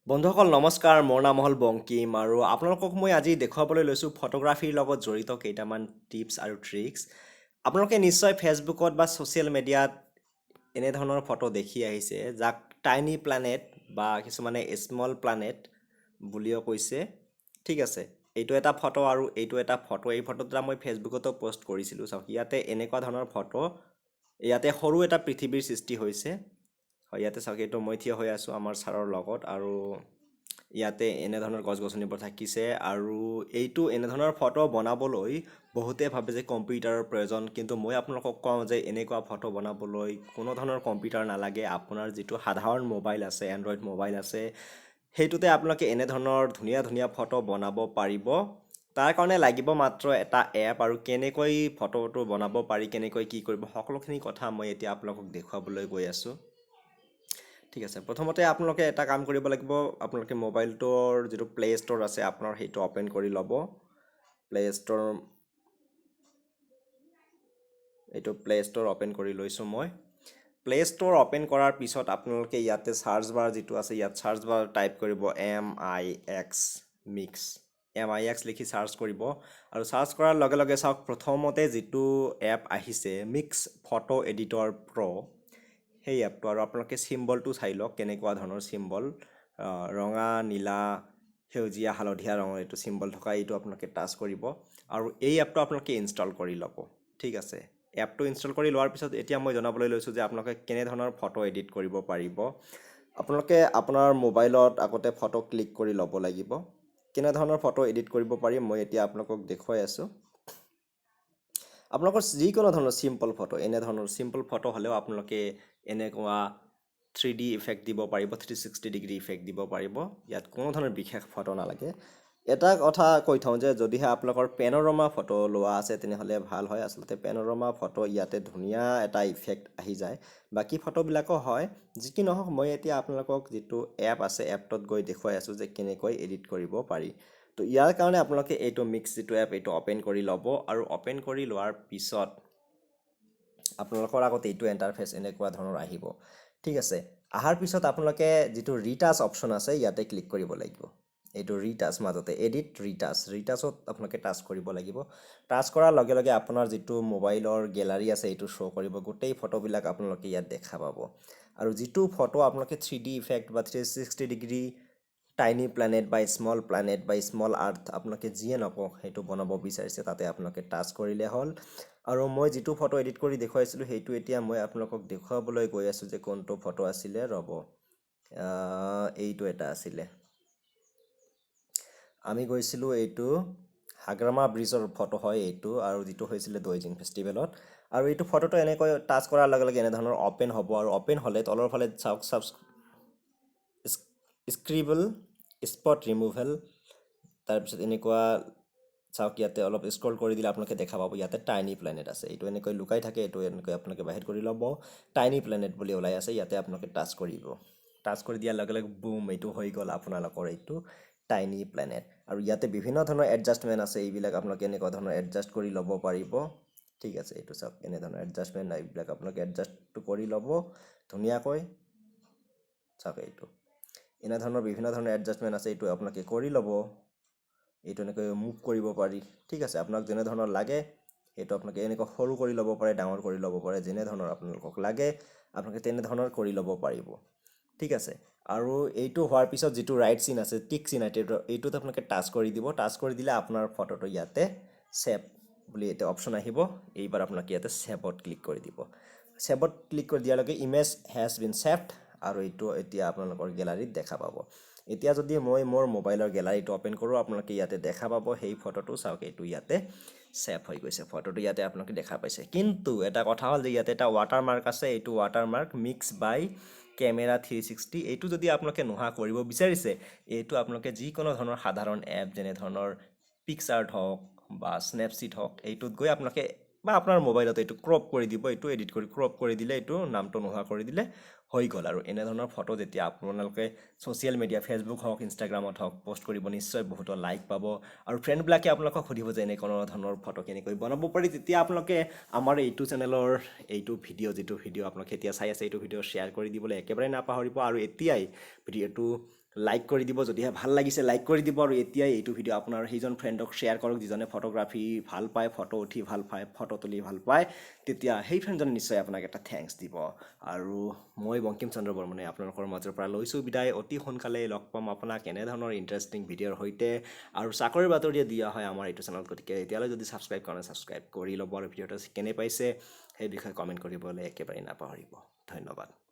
বন্ধুসকল নমস্কাৰ, মোৰ নাম হ'ল বংকিম আৰু আপোনালোকক মই আজি দেখুৱাবলৈ লৈছোঁ ফটোগ্ৰাফীৰ লগত জড়িত কেইটামান টিপছ আৰু ট্ৰিক্স। আপোনালোকে নিশ্চয় ফেচবুকত বা ছ'চিয়েল মিডিয়াত এনেধৰণৰ ফটো দেখি আহিছে, যাক টাইনি প্লেনেট বা কিছুমানে স্মল প্লেনেট বুলিও কৈছে। ঠিক আছে, এইটো এটা ফটো আৰু এইটো এটা ফটো। এই ফটো দুটা মই ফেচবুকতো পষ্ট কৰিছিলোঁ। চাওক, ইয়াতে এনেকুৱা ধৰণৰ ফটো, ইয়াতে সৰু এটা পৃথিৱীৰ সৃষ্টি হৈছে। হয়, ইয়াতে চাওক, এইটো মই থিয় হৈ আছোঁ আমাৰ ছাৰৰ লগত আৰু ইয়াতে এনেধৰণৰ গছ গছনিবোৰ থাকিছে। আৰু এইটো এনেধৰণৰ ফটো বনাবলৈ বহুতে ভাবে যে কম্পিউটাৰৰ প্ৰয়োজন, কিন্তু মই আপোনালোকক কওঁ যে এনেকুৱা ফটো বনাবলৈ কোনো ধৰণৰ কম্পিউটাৰ নালাগে। আপোনাৰ যিটো সাধাৰণ মোবাইল আছে, এণ্ড্ৰইড মোবাইল আছে, সেইটোতে আপোনালোকে এনেধৰণৰ ধুনীয়া ধুনীয়া ফটো বনাব পাৰিব। তাৰ কাৰণে লাগিব মাত্ৰ এটা এপ, আৰু কেনেকৈ ফটোটো বনাব পাৰি, কেনেকৈ কি কৰিব, সকলোখিনি কথা মই এতিয়া আপোনালোকক দেখুৱাবলৈ গৈ আছোঁ। ঠিক আছে, প্ৰথমতে আপোনালোকে এটা কাম কৰিব লাগিব। আপোনালোকে মোবাইলটোৰ যিটো প্লে' ষ্ট'ৰ আছে আপোনাৰ, সেইটো অ'পেন কৰি ল'ব। প্লে' ষ্ট'ৰ, এইটো প্লে' ষ্ট'ৰ অ'পেন কৰি লৈছোঁ মই। প্লে' ষ্ট'ৰ অ'পেন কৰাৰ পিছত আপোনালোকে ইয়াতে চাৰ্চ বাৰ যিটো আছে, ইয়াত চাৰ্চ বাৰ টাইপ কৰিব M I X mix, M I X লিখি চাৰ্চ কৰিব। আৰু চাৰ্চ কৰাৰ লগে লগে চাওক, প্ৰথমতে যিটো এপ আহিছে মিক্স ফটো এডিটৰ প্ৰ', সেই এপটো। আৰু আপোনালোকে চিম্বলটো চাই লওক, কেনেকুৱা ধৰণৰ চিম্বল, ৰঙা, নীলা, সেউজীয়া, হালধীয়া ৰঙৰ এইটো চিম্বল থকা, এইটো আপোনালোকে টাচ কৰিব আৰু এই এপটো আপোনালোকে ইনষ্টল কৰি ল'ব। ঠিক আছে, এপটো ইনষ্টল কৰি লোৱাৰ পিছত এতিয়া মই জনাবলৈ লৈছোঁ যে আপোনালোকে কেনেধৰণৰ ফটো এডিট কৰিব পাৰিব। আপোনালোকে আপোনাৰ মোবাইলত আগতে ফটো ক্লিক কৰি ল'ব লাগিব। কেনেধৰণৰ ফটো এডিট কৰিব পাৰি মই এতিয়া আপোনালোকক দেখুৱাই আছোঁ। আপোনালোকৰ যিকোনো ধৰণৰ চিম্পল ফটো, এনেধৰণৰ চিম্পল ফটো হ'লেও আপোনালোকে এনেকুৱা 3D effect দিব পাৰিব, 360 ডিগ্ৰী ইফেক্ট দিব পাৰিব। ইয়াত কোনো ধৰণৰ বিশেষ ফটো নালাগে। এটা কথা কৈ থওঁ যে যদিহে আপোনালোকৰ পেন'ৰমা ফটো লোৱা আছে তেনেহ'লে ভাল হয়। আচলতে পেন'ৰমা ফটো ইয়াতে ধুনীয়া এটা ইফেক্ট আহি যায়, বাকী ফটোবিলাকো হয়। যি কি নহওক, মই এতিয়া আপোনালোকক যিটো এপ আছে এপটোত গৈ দেখুৱাই আছোঁ যে কেনেকৈ এডিট কৰিব পাৰি। তো ইয়াৰ কাৰণে আপোনালোকে এইটো মিক্স যিটো এপ, এইটো অ'পেন কৰি ল'ব। আৰু অ'পেন কৰি লোৱাৰ পিছত আপোনালোকৰ আগত এইটো ইণ্টাৰফেচ এনেকুৱা ধৰণৰ আহিব। ঠিক আছে, অহাৰ পিছত আপোনালোকে যিটো ৰিটাচ অপশ্যন আছে ইয়াতে ক্লিক কৰিব লাগিব। এইটো ৰিটাচ, মাজতে এডিট ৰিটাচ, ৰিটাচত আপোনালোকে টাচ কৰিব লাগিব। টাচ কৰাৰ লগে লগে আপোনাৰ যিটো মোবাইলৰ গেলাৰী আছে এইটো শ্ব' কৰিব। গোটেই ফটোবিলাক আপোনালোকে ইয়াত দেখা পাব। আৰু যিটো ফটো আপোনালোকে 3D effect বা 360 ডিগ্ৰী টাইনি প্লেনেট বা স্মল প্লেনেট বা স্মল আৰ্থ, আপোনালোকে যিয়ে নকওক, সেইটো বনাব বিচাৰিছে, তাতে আপোনালোকে টাচ কৰিলে হ'ল। আৰু মই যিটো ফটো এডিট কৰি দেখুৱাইছিলোঁ সেইটো এতিয়া মই আপোনালোকক দেখুৱাবলৈ গৈ আছোঁ যে কোনটো ফটো আছিলে। ৰ'ব, এইটো এটা আছিলে, আমি গৈছিলোঁ, এইটো হাগ্ৰামা ব্ৰিজৰ ফটো হয় এইটো, আৰু যিটো হৈছিলে দৈজিং ফেষ্টিভেলত। আৰু এইটো ফটোটো এনেকৈ টাচ কৰাৰ লগে লগে এনেধৰণৰ অ'পেন হ'ব। আৰু অ'পেন হ'লে তলৰ ফালে চাওক, স্ক্ৰিবল, স্পট ৰিমুভেল, তাৰপিছত এনেকুৱা চাওক, ইয়াতে অলপ স্ক্ৰল কৰি দিলে আপোনালোকে দেখা পাব ইয়াতে টাইনি প্লেনেট আছে। এইটো এনেকৈ লুকাই থাকে, এইটো এনেকৈ আপোনালোকে বাহিৰ কৰি ল'ব। টাইনি প্লেনেট বুলি ওলাই আছে, ইয়াতে আপোনালোকে টাচ কৰিব। টাচ কৰি দিয়াৰ লগে লগে বুম, এইটো হৈ গ'ল আপোনালোকৰ এইটো টাইনি প্লেনেট। আৰু ইয়াতে বিভিন্ন ধৰণৰ এডজাষ্টমেণ্ট আছে, এইবিলাক আপোনালোকে এনেকুৱা ধৰণৰ এডজাষ্ট কৰি ল'ব পাৰিব। ঠিক আছে, এইটো চাওক, এনেধৰণৰ এডজাষ্টমেণ্ট, এইবিলাক আপোনালোকে এডজাষ্টটো কৰি ল'ব ধুনীয়াকৈ। চাওক, এইটো এনেধৰণৰ বিভিন্ন ধৰণৰ এডজাষ্টমেণ্ট আছে, এইটো আপোনালোকে কৰি ল'ব। এইটো এনেকৈ মুভ কৰিব পাৰি। ঠিক আছে, আপোনাক যেনেধৰণৰ লাগে সেইটো আপোনালোকে এনেকৈ সৰু কৰি ল'ব পাৰে, ডাঙৰ কৰি ল'ব পাৰে, যেনেধৰণৰ আপোনালোকক লাগে আপোনালোকে তেনেধৰণৰ কৰি ল'ব পাৰিব। ঠিক আছে, আৰু এইটো হোৱাৰ পিছত যিটো ৰাইট চিন আছে, টিক চিন, এইটোত আপোনালোকে টাচ কৰি দিব। টাচ কৰি দিলে আপোনাৰ ফটোটো ইয়াতে ছেভ বুলি এটা অপশ্যন আহিব। এইবাৰ আপোনালোকে ইয়াতে ছেভত ক্লিক কৰি দিব। ছেভত ক্লিক কৰি দিয়াৰ লগে ইমেজ হেজ বিন ছেভড, আৰু এইটো এতিয়া আপোনালোকৰ গেলাৰীত দেখা পাব। এতিয়া যদি মই মোৰ মোবাইলৰ গেলাৰীটো অ'পেন কৰোঁ, আপোনালোকে ইয়াতে দেখা পাব সেই ফটোটো। চাওক, এইটো ইয়াতে ছেভ হৈ গৈছে, ফটোটো ইয়াতে আপোনালোকে দেখা পাইছে। কিন্তু এটা কথা হ'ল যে ইয়াতে এটা ৱাটাৰমাৰ্ক আছে, এইটো ৱাটাৰমাৰ্ক মিক্স বাই কেমেৰা 360। এইটো যদি আপোনালোকে নোহোৱা কৰিব বিচাৰিছে, এইটো আপোনালোকে যিকোনো ধৰণৰ সাধাৰণ এপ, যেনেধৰণৰ পিক্সআৰ্ট হওক বা স্নেপচিট হওক, এইটোত গৈ আপোনালোকে বা আপোনাৰ মোবাইলত এইটো ক্ৰপ কৰি দিব। এইটো এডিট কৰি ক্ৰপ কৰি দিলে, এইটো নামটো নোহোৱা কৰি দিলে হৈ গ'ল। আৰু এনেধৰণৰ ফটো যেতিয়া আপোনালোকে ছ'চিয়েল মিডিয়া, ফেচবুক হওক, ইনষ্টাগ্ৰামত হওক, পষ্ট কৰিব, নিশ্চয় বহুতো লাইক পাব। আৰু ফ্ৰেণ্ডবিলাকে আপোনালোকক সুধিব যে এনেকুৱা ধৰণৰ ফটো কেনেকৈ বনাব পাৰি। তেতিয়া আপোনালোকে আমাৰ এইটো চেনেলৰ এইটো ভিডিঅ', যিটো ভিডিঅ' আপোনালোকে এতিয়া চাই আছে, এইটো ভিডিঅ' শ্বেয়াৰ কৰি দিবলৈ একেবাৰে নাপাহৰিব। আৰু এতিয়াই ভিডিঅ'টো লাইক কৰি দিব যদিহে ভাল লাগিছে, লাইক কৰি দিব। আৰু এতিয়াই এইটো ভিডিঅ' আপোনাৰ সেইজন ফ্ৰেণ্ডক শ্বেয়াৰ কৰক যিজনে ফটোগ্ৰাফী ভাল পায়, ফটো উঠি ভাল পায়, ফটো তুলি ভাল পায়। তেতিয়া সেই ফ্ৰেণ্ডজনে নিশ্চয় আপোনাক এটা thanks দিব। আৰু মই বংকিম চন্দ্ৰ বৰ্মনে আপোনালোকৰ মাজৰ পৰা লৈছোঁ বিদায়। অতি সোনকালে লগ পাম আপোনাক এনেধৰণৰ ইণ্টাৰেষ্টিং ভিডিঅ'ৰ সৈতে, আৰু চাকৰিৰ বাতৰিয়ে দিয়া হয় আমাৰ এইটো চেনেলত। গতিকে এতিয়ালৈ যদি ছাবস্ক্ৰাইব কৰা নাই, ছাবস্ক্ৰাইব কৰি ল'ব, আৰু ভিডিঅ'টো কেনে পাইছে সেই বিষয়ে কমেণ্ট কৰিবলৈ একেবাৰেই নাপাহৰিব। ধন্যবাদ।